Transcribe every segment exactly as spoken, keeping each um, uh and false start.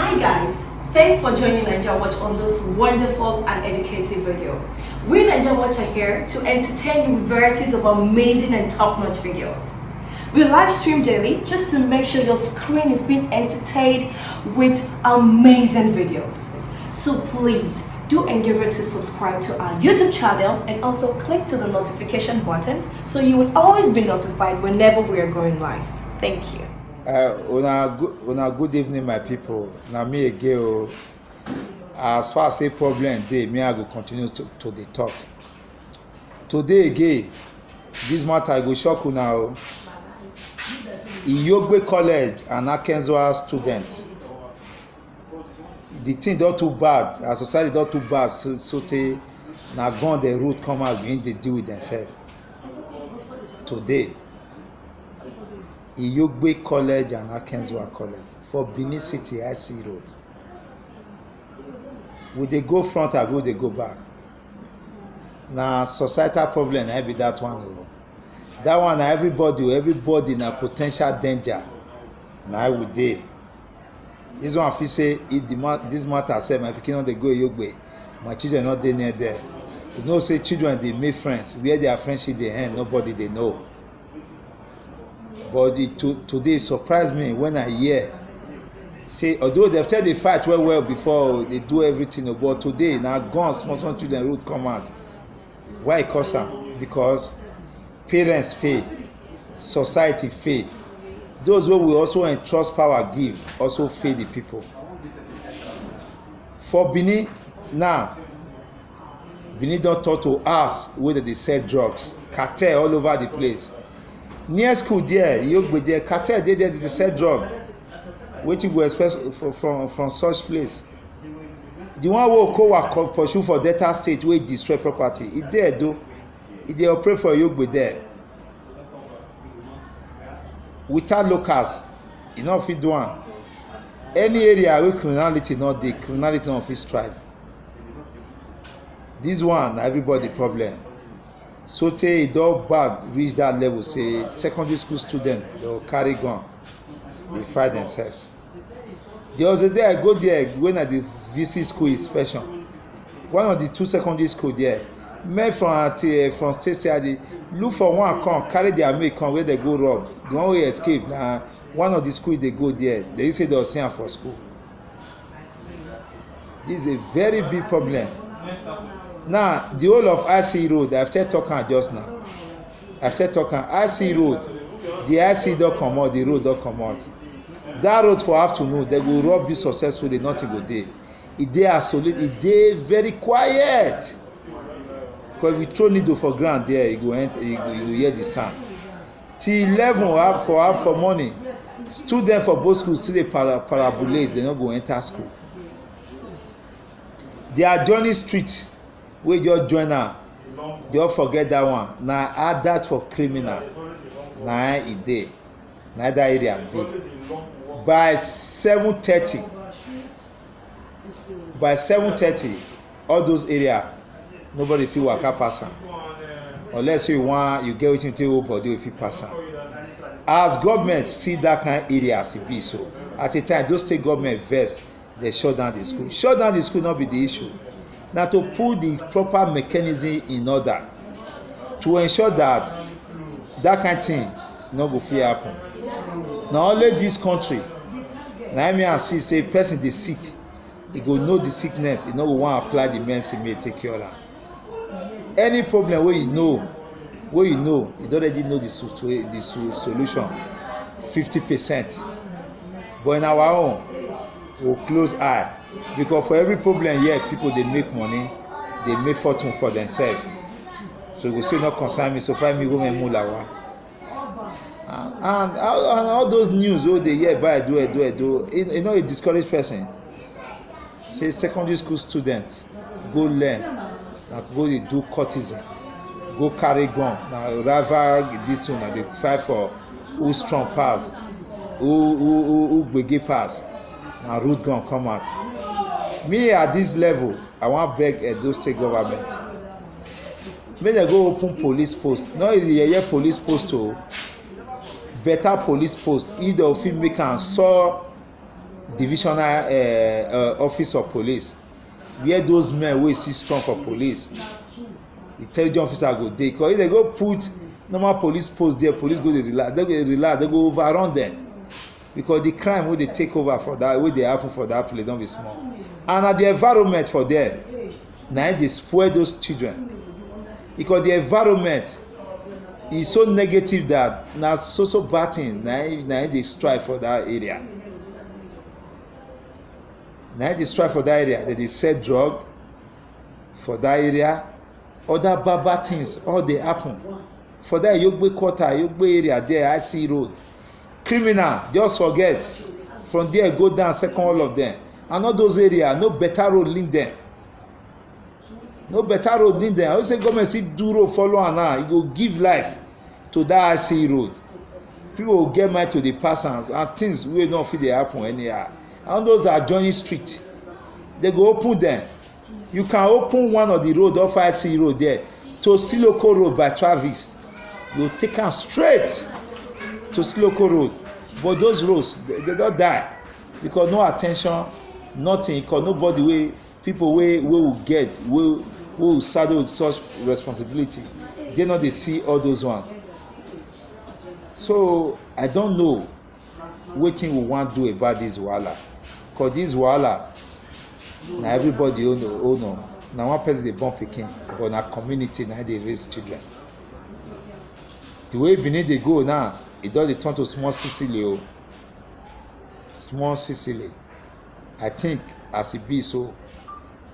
Hi guys, thanks for joining Naija Watch on this wonderful and educative video. We Naija Watch are here to entertain you with varieties of amazing and top-notch videos. We live stream daily just to make sure your screen is being entertained with amazing videos. So please do endeavor to subscribe to our YouTube channel and also click to the notification button so you will always be notified whenever we are going live. Thank you. Uh, una, good, una good evening, my people. Na me again o. As far as say problem dey, me I go continue to, to dey talk. Today again, this matter go shock una o. Iyogbe College and Akenzua students. The thing don too bad, our society don too bad so, so tey na gun dem root come out begin dey deal with themselves. Today, Iyogbe College and Akenzua College for Benin City, I C Road. We dey go front abi we dey go back? Na societal problem na be that one o. That one na everybody o, everybody na potential danger na we dey. This one fit say if the ma this matter sef, my pikin no dey go Iyogbe, my children no dey near there. You know say children dey make friends, where their friendship dey end nobody dey know. But the, to, today e surprise me when I hear say although dem tell dey fight well well before o, dey do everything o, but today na gun small small children root come out. Why e cause am? Because parents fail, society fail, those wey we also entrust power give also fail the people. For Benin now, Benin don turn to house wey dem dey sell drugs, cartel all over the place. Near school there, Iyogbe there, cartel dey there dey sell drug. Wetin you go expect from from from such place? The one wey Okowa pursue for Delta State wey destroy property, e dey Edo, e dey operate for Iyogbe there. Without locals, e no fit do am. Any area wey criminality no dey, criminality no fit strive. This one na everybody problem. So tey e don bad reach that level say secondary school students dey carry gun dey fight themselves. There was a day I go there when I dey visit school inspection. One of the two secondary school there, men from at eh, from state say I dey look for one come carry their mate come where they go rob. The one wey escape na one of the school dey go there. They say they see am for school. This is a very big problem. Now the whole of I C road, I fit talk am just now. I fit talk am, I C road, the I C don comot, the road don comot. That road for afternoon, they go rob you successfully, nothing go dey. E dey isolate, e dey very quiet. Because if you throw needle for ground there, you go enter, you go, you go hear the sound. Till eleven or half for half for morning, students for both schools still dey para parabulate, they no go enter school. The adjoining street wey just join am, just forget that one, na adat for criminal na e dey, na that area be. By seven thirty, by seven thirty, all those area nobody fit waka pass am, unless you wan you get wetin take hold body wey fit pass am. As government see that kind area as e be so, at a time those state government vex, they shut down the school. Shut down the school not be the issue. Now to put the proper mechanism in order to ensure that that kind thing no go fit happen. Na only this country na me I see say person dey sick, e go know the sickness, e no go wan apply the medicine make e take cure am. Any problem wey you know, wey you know, you don already know the, situa- the so- solution, fifty percent. But in our own, we will close eye, because for every problem here, people dey make money, dey make fortune for themselves. So you go say no concern me, so find me women mulawa. And, and, and all those news wey dey hear by Edo, Edo, Edo, e e no dey discourage person. Say secondary school student go learn, na go dey do courtesan, go carry gun, na rival this thing, na dey fight for who strong pass, who who who who gbege pass, na root gun come out. Me at this level, I wan beg Edo State government, make dem go open police post, no be the yeye police post o, better police post, if dem fit make am so Divisional uh, uh, office of police, where those men wey see strong for police, intelligence officer go dey, because if they go put normal police post there, police go dey relax, they go dey relax, they go overrun them, because the crime wey dey take over for that, wey dey happen for that place, don be small. And na the environment for there, na im dey spoil those children, because the environment is so negative that na so so bad thing na im, na im dey strive for that area. Na im dey strive for that area. They dey sell drug for that area. Other bad bad things all dey happen for that Yogbe quarter, Yogbe area there, I C road. Criminal, just forget. From there go down, second, all of them. And all those area, no better road link them. No better road link them. I always say government still do road follow am now. E go give life to that I C road. People go get mind to dey pass am, and things wey no fit dey happen anyhow. And those adjoining street, they go open them. You can open one of the road off I C road there to Siloko Road by Travis. You take am straight to Siloko Road. But those roads, they, they don die because no attention, nothing, because nobody wey, people wey, wey we get, wey, wey we saddle with such responsibility, they no dey see all those one. So I don't know wetin we wan do about this wahala, because this wahala na everybody own o, own o. Na one person dey born pikin, but na community na dey raise children. The way Benin dey go now, e don dey turn to small Sicily o. Small Sicily. I think as e be so,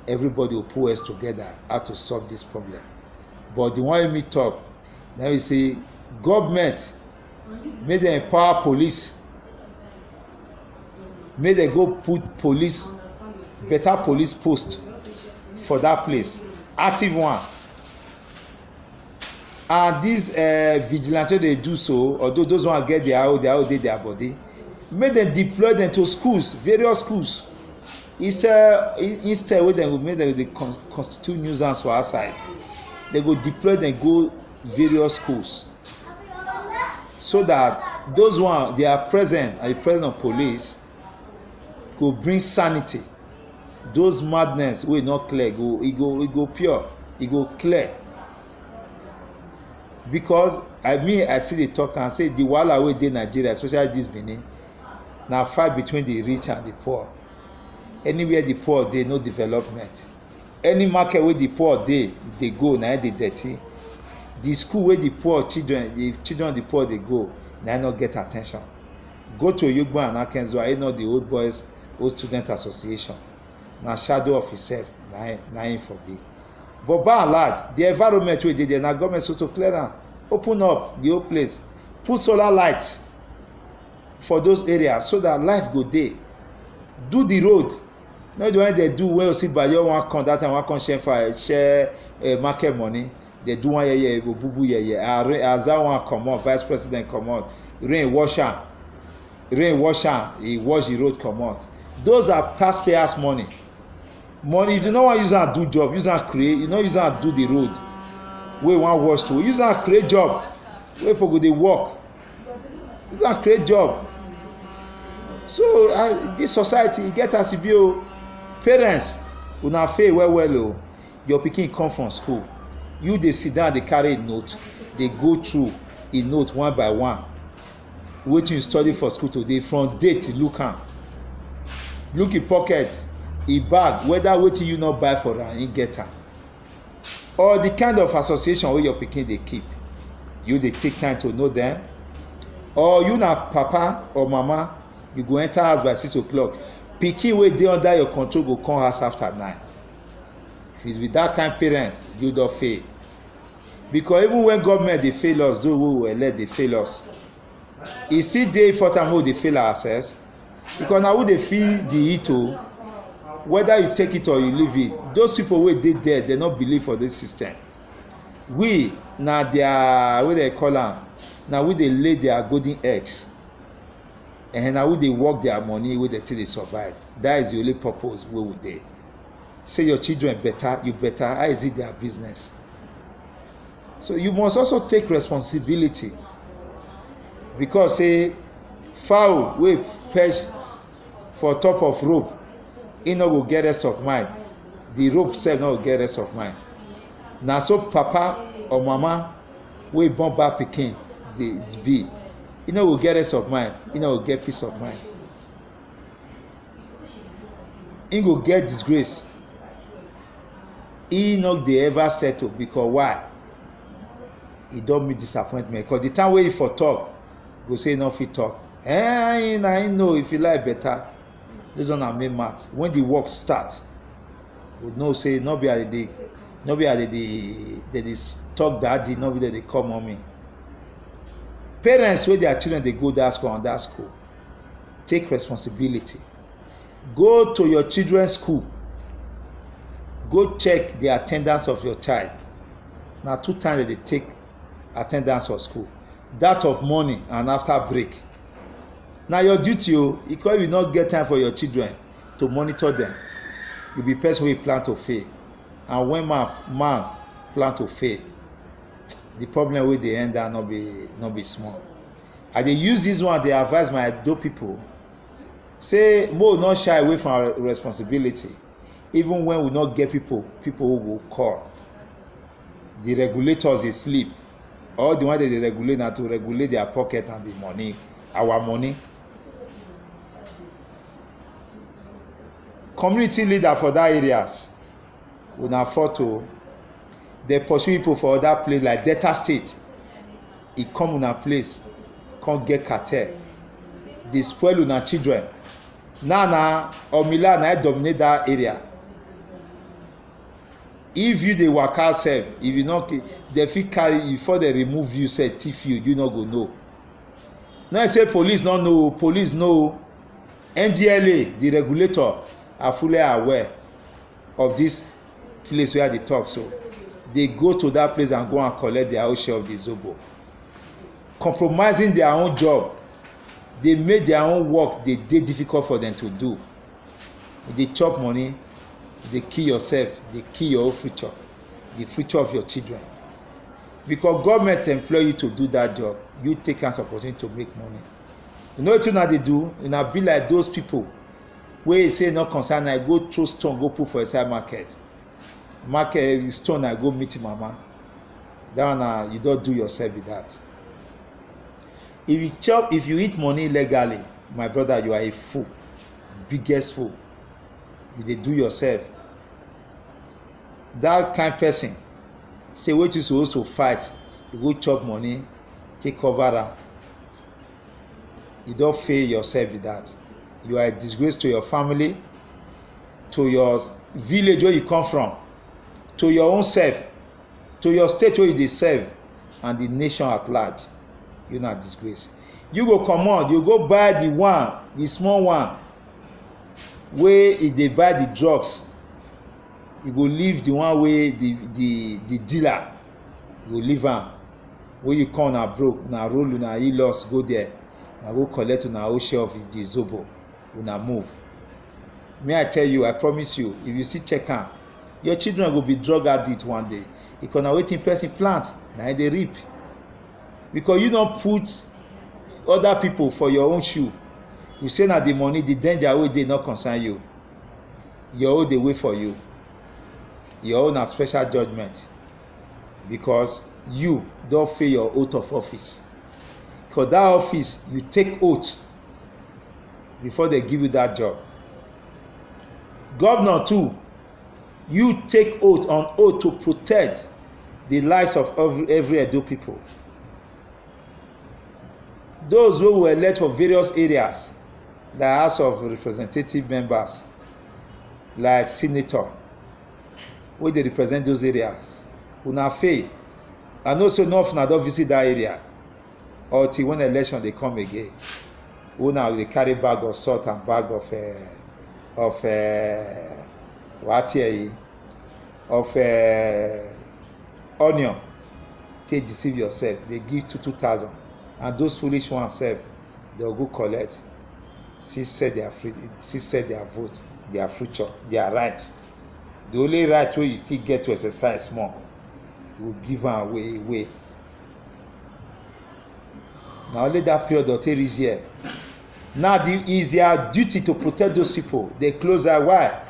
everybody go put heads together how to solve this problem. But the one wey me talk, na be say government make dem empower police, make dem go put police, better police post for that place, active one. And this uh, vigilante dey do so, although those one get their own, their own dey their body, make dem deploy them to schools, various schools. Instead, instead wey dem go make dem dey con- constitute nuisance for outside, dem go deploy them go various schools, so that those one, their presence and the presence of police go bring sanity. Those madness wey no clear go, e go, e go pure, e go clear. Because I mean, I still dey talk and say the wahala wey dey Nigeria, especially this Benin, na fight between the rich and the poor. Anywhere the poor dey, no development. Any market wey the poor dey, dey go, na im dey dirty. The school wey the poor children, the children of the poor dey go, na im no get attention. Go to Oyugbo and Akenzua, you know, the old boys, old student association. Na shadow of itself, na im, na im for be. But by and large, the environment wey dey there, na government suppose to clear am, open up the whole place, put solar light for those areas so that life go dey. Do the road. No be the one dem do wey Osinbajo wan come that time, wan come share fire, share uh, market money. Dem do one yeye, e go bubu yeye. As that one comot, vice president comot, rain wash am. Rain wash am, e wash the road comot. Those are taxpayers' money. Money, if you no wan use am do job, use am create, you no use am do the road wey you wan wash to, use am create job wey people go dey work. Use am create job. So uh, this society, e get as e be o. Parents, una fail well well o. Your pikin come from school, you dey sit down dey carry a note, dey go through a note one by one. Wetin you study for school today, from date, look am, look e pocket, e bag, whether wetin you no buy for am, e get am. Or the kind of association wey your pikin dey keep, you dey take time to know them. Or you na papa or mama, you go enter house by six o'clock, pikin wey dey under your control go come house after nine. If you be that kind parent, you don fail. Because even when government dey fail us, those wey we elect dey fail us, e still dey important make we dey fail ourselves. Because na we dey feel the heat o. Whether you take it or you leave it, those people wey dey there, dem no believe for this system. We na their, wey dem call am, na we dey lay their golden eggs. And na we dey work their money wey dem take dey survive. That is the only purpose wey we dey. Say your children better, you better, how is it their business? So you must also take responsibility, because say fowl wey perch for top of rope, e no go get rest of mind. The rope sef no go get rest of mind. Na so papa or mama wey born bad pikin dey be. E no go get rest of mind, e no go get peace of mind. E go get disgrace. E no dey ever settle. Because why? E don meet disappointment. Because the time wey e for talk, go say e no fit talk. Eh, na him know if e life better. This one na main mat. When the work start, we know say no be as they dey, no be as they dey, they dey talk daddy, no be they dey call mommy. Parents wey their children dey go that school and that school, take responsibility. Go to your children's school. Go check the attendance of your child. Na two times they dey take attendance for school. That of morning and after break. Na your duty o. Because if you no get time for your children to monitor them, you be person wey plan to fail. And when man, man plan to fail, the problem wey dey end down no be, no be small. I dey use this one dey advise my Edo people. Say, mo no shy away from our responsibility. Even when we no get people, people who go call. The regulators dey sleep. All the one they dey regulate na to regulate their pocket and the money, our money. Community leader for that areas, una photo. They pursue people for other place like Delta State. E come una place, come get cartel. They spoil una children. Now na Omila na e dominate that area. If you dey waka sef, if you no, they fit carry you before they remove you sef, thief you, you no go know. Now say police no know, police know. N D L A, the regulator, are fully aware of this place where they talk. So they go to that place and go and collect their own share of the zobo. Compromising their own job, they make their own work dey dey difficult for them to do. You dey chop money, you dey kill yourself, dey kill your own future, the future of your children. Because government employ you to do that job, you take am as opportunity to make money. You know wetin una dey do? Una be like those people wey say no concern, I go throw stone, go put for inside market. Market stone, I go meet mama. That one na you don do yourself be that. If you chop, if you eat money illegally, my brother, you are a fool, biggest fool. You dey do yourself. That kind person say wetin you suppose to fight, you go chop money, take cover am. You don fail yourself with that. You are a disgrace to your family, to your village where you come from, to your own self, to your state where you dey serve, and the nation at large. You na disgrace. You go comot, you go buy the one, the small one, wey e dey buy the drugs. You go leave the one wey the, the, the dealer, you go leave am. When you come, na broke, na roll, na e loss go there, na go collect una own share of the zobo, una move. Me, I tell you, I promise you, if you see check am, your children go be drug addict one day. Because na wetin person plant, na e dey reap. Because you don put other people for your own shoe. You say na the money, the danger wey dey no concern you. Your own dey wait for you. Your own na special judgment. Because you don fail your oath of office. For that office, you take oath before they give you that job. Governor too, you take oath on oath to protect the lives of every, every Edo people. Those wey we elect for various areas, like House of Representative members, like senator, wey dey represent those areas, una fail. I know say none of una don visit that area until when election dey come again. Una dey carry bag of salt and bag of, eh, of, eh, wa tear yi, of, eh, onion, take deceive yourself. They give two, two thousand, and those foolish ones sef, they go collect. Still sell their free, still sell their vote, their future, their right. The only right wey you still get to exercise small, you go give am away, away. Na only that period don take reach here. Now the is their duty to protect those people. They close their why?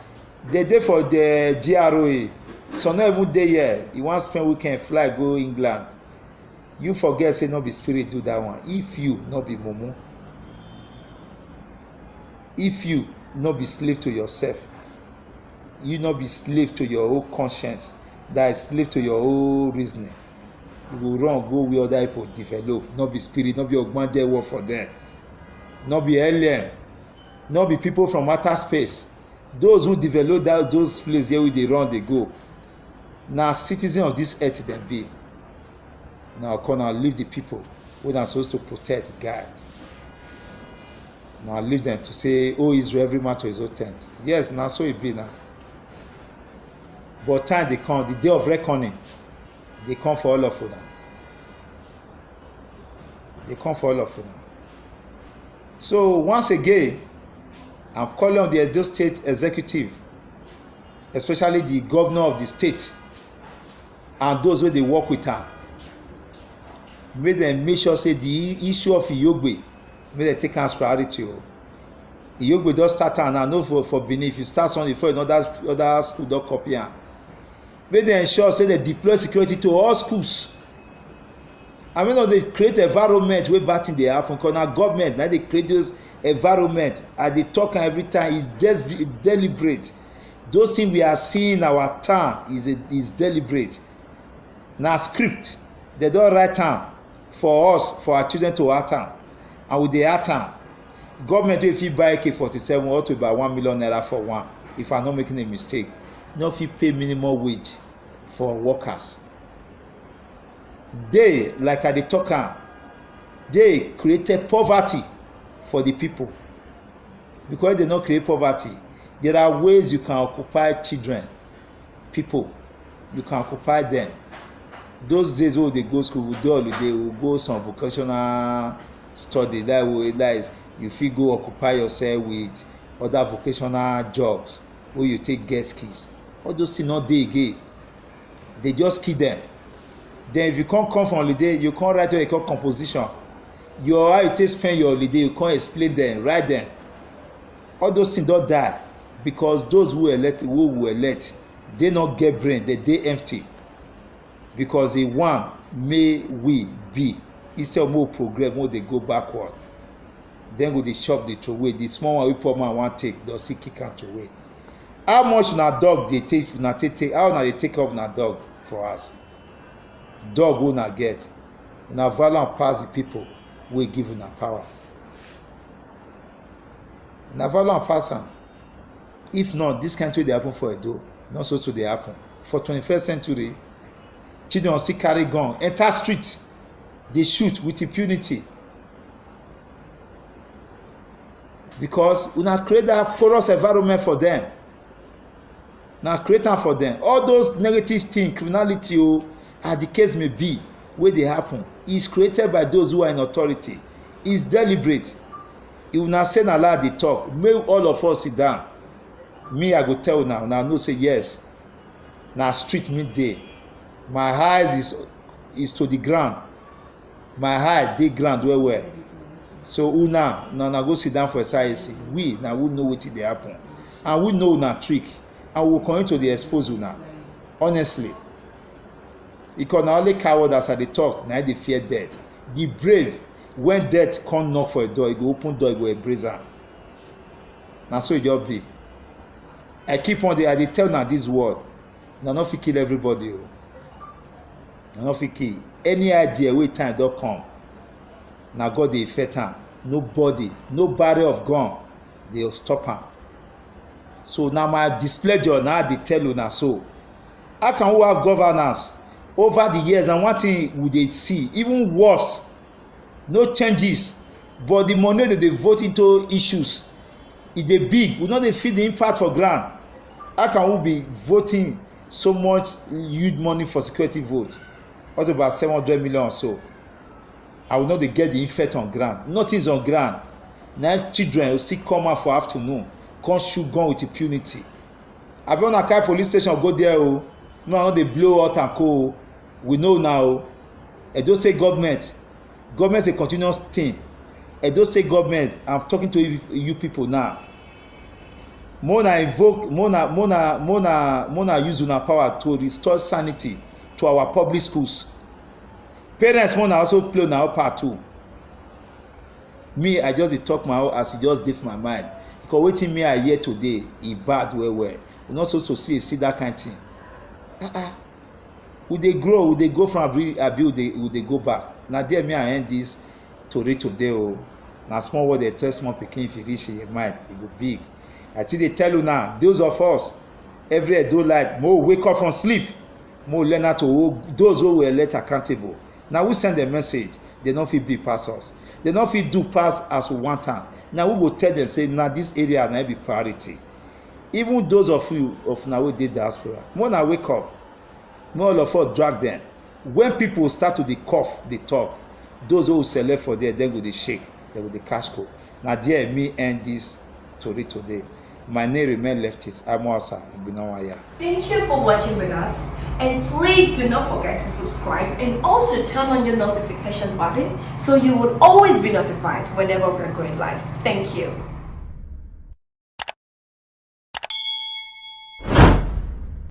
They dey for the G R O A. Some no even dey here. You wan spend weekend, fly go England. You forget say no be spirit do that one. If you no be mumu, if you no be slave to yourself, you no be slave to your own conscience, that is slave to your own reasoning, you go run go where other people develop. No be spirit, no be ogbonge work for them, no be alien, no be people from outer space. Those who develop that, those places here wey dey run dey go, na citizen of this earth dem be. Now come and leave the people wey na supposed to protect, guide. Now leave them to say, "Oh Israel, every man to his own tent." Yes, na so e be now. But time dey come, the day of reckoning dey come for all of una. Dey come for all of una. So once again, I'm calling on the Edo State executive, especially the governor of the state and those wey dey work with am, make dem make sure say the issue of Iyogbe, make dem take am as priority o. Iyogbe don start am now, no for, for Benin, if you start something before another, other school don copy am. Make dem ensure say dem deploy security to all schools. I mean, no, dey create environment wey bad thing dey happen, 'cause na government na dey create those environment. I dey talk am every time, it's des- deliberate. Those things we are seeing in our town is a, is deliberate. Na script, dem don write am for us, for our children to act am, and we dey act am. Government wey fit buy A K forty-seven up to about one million naira for one, if I'm not making a mistake, no fit pay minimum wage for workers. They, like I dey talk am, they created poverty for the people. Because they no create poverty, there are ways you can occupy children, people, you can occupy them. Those days wey we dey go school, we dey holiday, we go some vocational study, that way, that is, you fit go occupy yourself with other vocational jobs wey you take get skills. All those things no dey again. They just kill them. Then if you come come from holiday, you come write what you call composition. Your, how you take spend your holiday, you come explain them, write them. All those things don die, because those who elect, who we elect, they no get brain, they dey empty. Because they want may we be, instead of more progress, more they go backward. Then go dey chop, dey throw away. The small one wey poor man wan take, don still kick am throw away. How much una dog dey take, una take take, how una dey take care of una dog for house? Dog wey una get, una value am pass the people wey give una power. Una value am pass am. If not, this kind thing dey happen for Edo, not so so dey happen. For twenty-first century, children still carry gun, enter street, dey shoot with impunity. Because una create that porous environment for them. Na create am for them. All those negative things, criminality o, as the case may be, wey dey happen, is created by those who are in authority. Is deliberate. If una say na lie dey talk, make all of us sit down. Me, I go tell una, una know say yes, na street me dey. My eyes is, is to the ground. My eye dey ground well well. So una, una, una go sit down for S I A C. We, na we know wetin dey happen. And we know una trick. And we will continue to dey expose una. Honestly. Because na only coward, as I dey talk, na im dey fear death. The brave, when death come knock for a door, e go open door, e go embrace am. Na so e just be. I keep on dey, I dey tell una this word. Una no fit kill everybody o. Una no fit kill. Any idea wey time don come, na God dey effect am. Nobody, no barrel of gun dey stop am. So na my displeasure na I dey tell una so. How can we have governance? Over the years, na one thing we dey see, even worse, no changes, but the money wey dem dey vote into issues, e dey big. We no dey feel the impact for ground. How can we be voting so much huge money for security vote, up to about seven hundred million or so, and we no dey get the effect on ground? Nothing is on ground. Na children go still come out for afternoon, come shoot gun with impunity. Abi una carry police station go there o? No, una no dey blow hot and cold o. We know now o. Edo State government, government is a continuous thing. Edo State government, I'm talking to you, you people now. Mona invoke, Mona, Mona, Mona, Mona use una power to restore sanity to our public schools. Parents, Mona also play una own part too. Me, I just dey talk my own as e just dey for my mind. Because wetin me I hear today, e bad well well. We no suppose to see, see that kind thing. Ah ah. We dey grow, we dey go from Abi, Abi we dey, we dey go back. Na there me I end this tori today o. Na small word dey tell small pikin, if e reach your mind, e go big. I still dey tell una, those of us, every Edo light, mo wake up from sleep, mo learn how to hold those wey we elect accountable. Na we send dem message, dem no fit be pass us. Dem no fit do pass as we want am. Na we go tell dem say na this area na be priority. Even those of you of una wey dey diaspora, mo na wake up. Make all of us drag dem. When people start to dey cough, dey talk, those wey we select for there, dem go dey shake, dem go dey catch cold. Na there me end this tori today. My name remain Leftist Amoasa Igbinawaya. Thank you for watching with us, and please do not forget to subscribe and also turn on your notification button so you will always be notified whenever we're going live. Thank you.